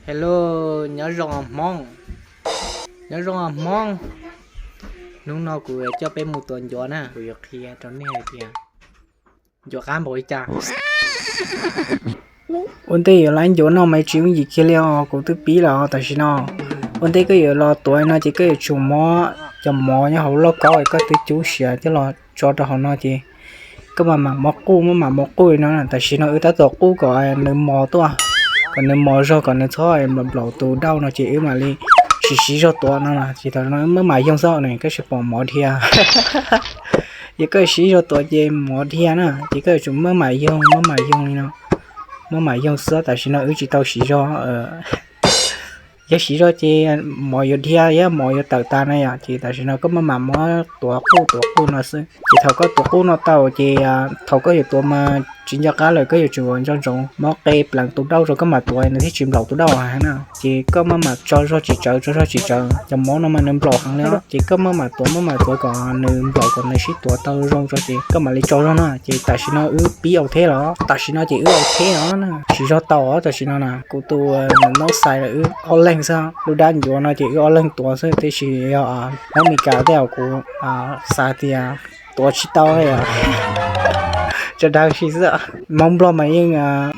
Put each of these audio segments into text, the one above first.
Hello, nyob zoo os Hmoob. Nyob zoo os Hmoob. Hnub no kuv coj peb mus tua ncuav na, kuv yuav qhia rau nej hais tias ncuav qab npaum li cas. Ua ntej yuav laib ncuav noj mas tsis yooj yim kiag li os, kuv twb pib lawm os tam sim no. Ua ntej koj yuav los tuav no ces koj yuav tsum muab cov mov nyob hauv lauj kaub koj twb cub siav coj los tso rau hauv no ces koj mam mam muab qub, muab mam muab qub li no. Tam sim no wb tab tom qub kom nws mos tuaj, kom nws mos zog kom nws txhob nplaum nplaum tus dauj no ces wb mam li siv siv zog tuav no na. Ces thaum no wb muab mam yoog xwb ne, koj tsis pom mov dhia. Ces koj siv zog tuav ces mov dhia na, ces koj yuav tsum muab mam yoog, muab mam yoog li no. Muab mam yoog xwb, tam sim no wb tsis tau siv zog. Yog siv zog ces mov yuav dhia, yog mov yuav tawm tas na yom. Ces tam sim no koj muab mam muab tuav qub tuav qub no xwb. Ces thaum koj tuav qub no tau ces thaum koj yuav tuav mas tsis nco qab lawm, koj yuav tsum ua nco ntsoov muab qe pleev tus dauj rau koj mam tuav nws thiaj tsis nplaum tus dauj na. Ces koj muab mam tso zog tsis tsawv, tso zog tsis tsawv, cov mov no mas nws nplaum heev li. Ces koj muab mam tuav, muab mam tuav kom nws nplaum kom nws sib tuav tau zoo tso ces koj mam li tso zog no. Ces tam sim no wb pib ua thiab los, tam sim no ces wb ua thiab los na, siv zog tau os. Tam sim no na kuv tus nab xais lawm, wb ob leeg xwb, lub dab ncuav no ces wb ob leeg tuav xwb, tiam sis yog Hmoob Meskas tej os kuv xav tias tuav tsis tau li os. Tsa dag si xwb. Hmoob Nplog mas yeej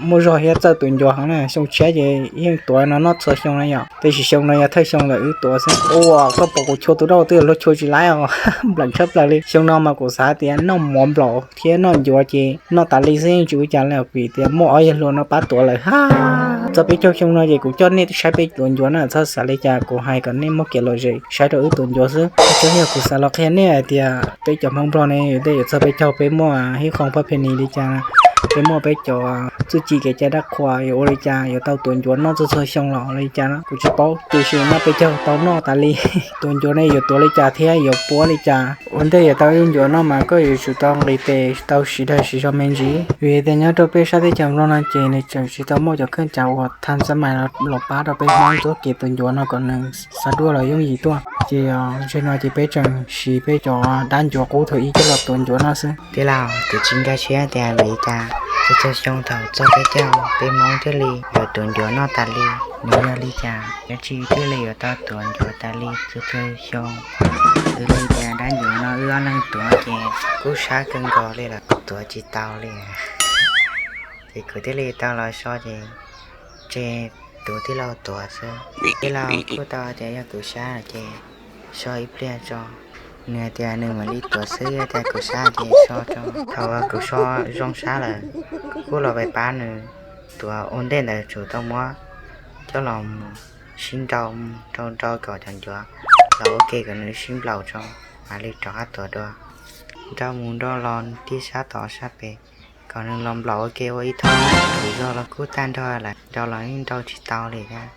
muaj zog thiab txawj tuav ncuav heev na, xyoo tshiab ces yeej tuav no noj txhua xyoo na yom, tiam sis xyoo no yog thawj xyoo ntawm wb tuav xwb. Ua koj pom kuv chua tus dauj twb yuav luag chua tsis laib os, nplaum tshaj plaws li. Xyoo no mas kuv xav tias noj mov nplaum thiab noj ncuav ces noj tas li xwb, yeej tsis ua cas li os, vim tias muaj ob yawg hluas no pab tuav lawm hab. Txog peb caug xyoo no ces kuv coj nej saib peb tuav ncuav na, txhob xav li cas, kuv hais kom nej muab kev lom zem saib rau wb tuav ncuav xwb. Tsuas yog kuv xav los qhia nej hais tias peb cov Hmoob Nplog ne, tej yuav txog peb caug peb muaj hib qhoos paj phe nis li cas, peb muaj peb cov txuj ci kev cai dab qhuas yuav ua li cas yuav tau tuav ncuav noj txhua txhua xyoo los li cas no kuv tsis paub, tiam sis noj peb caug tau noj tas li. Tuav ncuav ne yuav tuav li cas thiab yuav puab li cas? Ua ntej yuav tau ib ncuav noj mas koj yuav tsum tau nqis tes, tau siv daig siv zog me ntsis, vim tias nyob rau peb sab teb chaws Nplog no ces nws tseem tsis tau muaj cov kheej cav uas thaj xab mais los pab rau peb Hmoob txoj kev tuav ncuav no kom nws xav duaj los yooj yim tuaj. Ces yog zaum no ces peb tseem siv peb cov dab ncuav qub thaum ub coj los tuav ncuav noj xwb. Tij laug, kuv tsis nkag siab tias vim li cas txhua txhua xyoo thaum txog peb caug peb Hmoob thiaj li yuav tuav ncuav noj tas li. Nws yog li cas dab tsi thiaj li yuav tau tuav ncuav tas li txhua txhua xyoo? Xws li tias dab ncuav no wb ob leeg tuav ces kub sab kawg nkaus li los tuav tsis tau li. Ces kuv thiaj li tau los so ces tseg tus tij laug tuav xwb. Tij laug kuj tau tias yog kuv sab ces so ib pliag tso. Nws hais tias nws mam li tuav xwb, yog tias kuv sab ces so tso. Thaum kuv so zoo sab lawm, kuj los pab nws tuav. Ua ntej ntawd tsum tau muab coj los mus sib nrau, nrau nrau kom cov ncuav los ua ke kom nws sib nplaum tso, mam li rov qab tuav dua. Nrau mus nrau los tib sab tod sab pem kom nws los nplaum ua ke ua ib thooj. Kuv zog los kuj tag nrho lawm, nrau los yeej nrau tsis tau li thiab.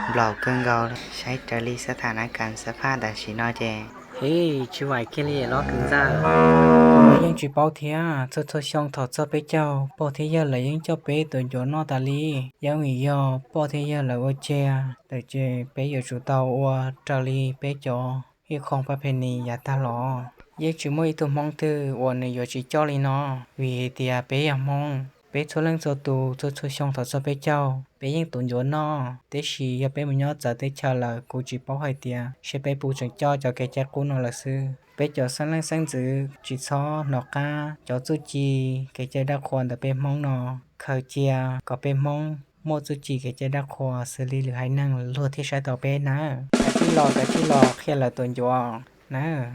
Nplaum kawg nkaus li, saib raws li xab tham nav kas xab phaj tam sim no ces. Hej, tsis vaim kiag li los kws ntxawg. Kuv mas yeej tsis paub thiab, txhua txhua xyoo thaum txog peb caug pog thiab yawg lawv yeej coj peb tuav ncuav noj tas li. Yeej vim yog pog thiab yawg lawv ua tseg, tawm ces peb yuav tsum tau ua raws li peb cov ib qho paj phe nis yav tag los. Yeej tsis muaj ib tug Hmoob twg uas nws yuav tsis coj li no, vim hais tias peb yog Hmoob, peb txhua leej txhua tus txhua txhua xyoo thaum txog peb caug peb yeej tuav ncuav noj. Tiam sis yog peb mus nyob txawv teb chaws lawm, kuv tsis paub hais tias seb peb puas tseem coj cov kev cai qub no lawm xwb. Peb cov xeeb leej xeeb ntxwv tsis txhob hnov qab cov txuj ci kev cai dab qhuas ntawm peb Hmoob no, khaws cia kom peb Hmoob muaj txuj ci kev cai dab qhuas xws li lwm haiv neeg luag thiaj saib tau peb nawb. Kav tsij los, kav tsij los qhia lawv tuav ncuav nawb,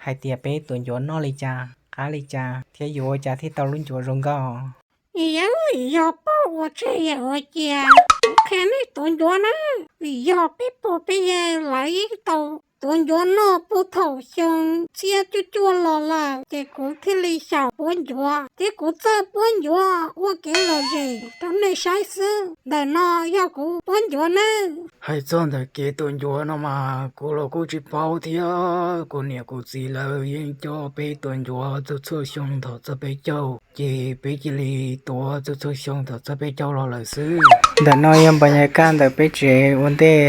hais tias peb tuav ncuav noj li cas, qab li cas thiab yuav ua cas thiaj tau lub ncuav zoo nkauj. Yog pog ua tseg yawm ua cia, kuv qhia nej tuav ncuav na, vim yog peb pog peb yawg lawv yeej tau tuav ncuav noj puag thaum xyoo txhiab cuaj cuaj los lawm, ces kuv thiaj li xyaum puab ncuav thiab kuv txawj puab ncuav ua kev lom zem rau nej saib xwb. Ntawm no yog kuv puab ncuav nawb. Hais txog ntawm kev tuav ncuav no mas kuv los kuj tsis paub thiab, kuv niam kuv txiv lawv yeej coj peb tuav ncuav txhua txhua xyoo thaum txog peb caug, ces peb cia li tuav txhua txhua xyoo thaum txog peb caug los lawm xwb. Ntawm no yog npas nyas kaj ntawm peb tsev ua ntej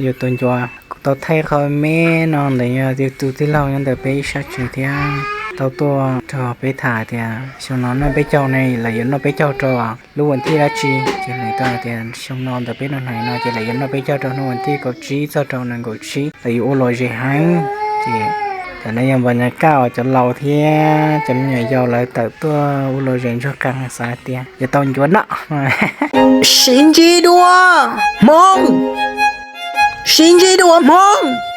yuav tuav ncuav. Kuv tau thaij qhov me no ntawm yog tus tij laug nyob ntawm peb ib sab tsev thiab. tau tuaj nrog peb tham tias xyoo no noj peb caug ne, lawv yuav noj peb caug rau lub vas thij dab tsi. Ces nws tau tias xyoo no ntawm peb noj hneev no ces lawv yuav noj peb caug rau hnub vas thij kaum tsib txog rau nees nkaum tsib, lawv yuav ua lom zem heev. Ces cov no yog npam nyas kaj uas cov laus thiab cov me nyuam yaus lawv tawm tuaj ua lom zem ntsuag qees, xav tias yuav tau ncuav noj. Sib ntsib dua Hmoob, sib ntsib dua Hmoob.